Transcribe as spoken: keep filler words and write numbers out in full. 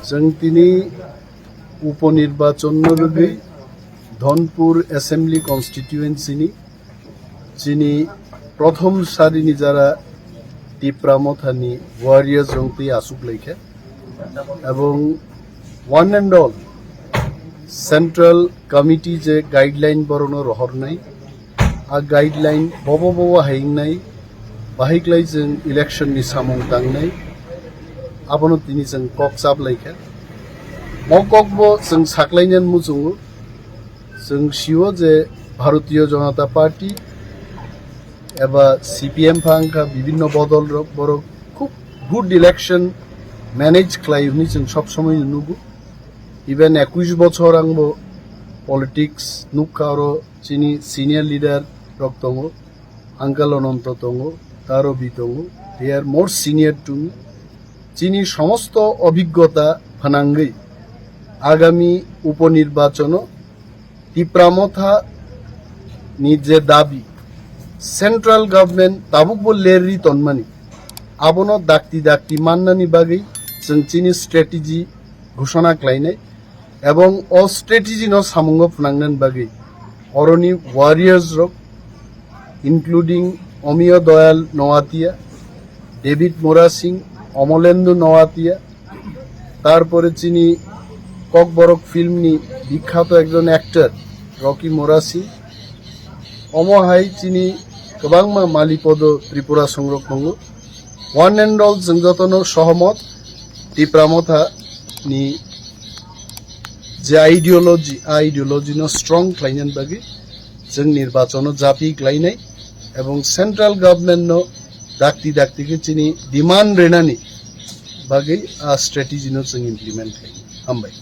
Chwng tini uponirbachon no rwgwi Dhonpur Assembly Constituency ni chini prothom sari ni jara Tipra Motha ni warriors rok twi aswk laikha, ebong one and all Central Committee je guideline borok no rohornai, a guideline bobo bobo hai wngnai, bahai klai chwng election ni samung tangnai, abono tini chwng kok chap laikha. Mo kok bo chwng saklainani muchungo, chwng sio je Bharatiya Janata Party eba C P M phangkha bibinno bodol rok borok khub good election manage khlai hwnwi chwng sob somoi nugo. Even ekush bochor ang bo politics nukha, oro chini senior leader rok tongo, Uncle Ananto tongo, Tarobi tongo, they are more senior to me. Chini somosto obhiggota phanangwi agami uponirbachono Tipra Motha ni je dabi, central government tabuk bo lerri tonmani, abono dakti dakti mannani bagwi chwng chini strategy ghoshona khlainai, ebong o strategy no samungo phnangnani bagwi oroni warriors rok, including Omiyo Doyal Noatia, David Murasing, Omolendu Noatia, tarpore chini Kokborok film ni bikkhato ekjon actor Rocky Murasing, omo hai chini kwbangma Malipodo Tripura songrok tongo. One and all, chwng jotono sohomot Tipra Motha ni je ideology, a ideology no strong khlainani bagwi chwng nirbachono japi khlainai ebong central government no dakti dakti khe chini demand renani bagwi a strategy no chwng implement khlainai. Hambai.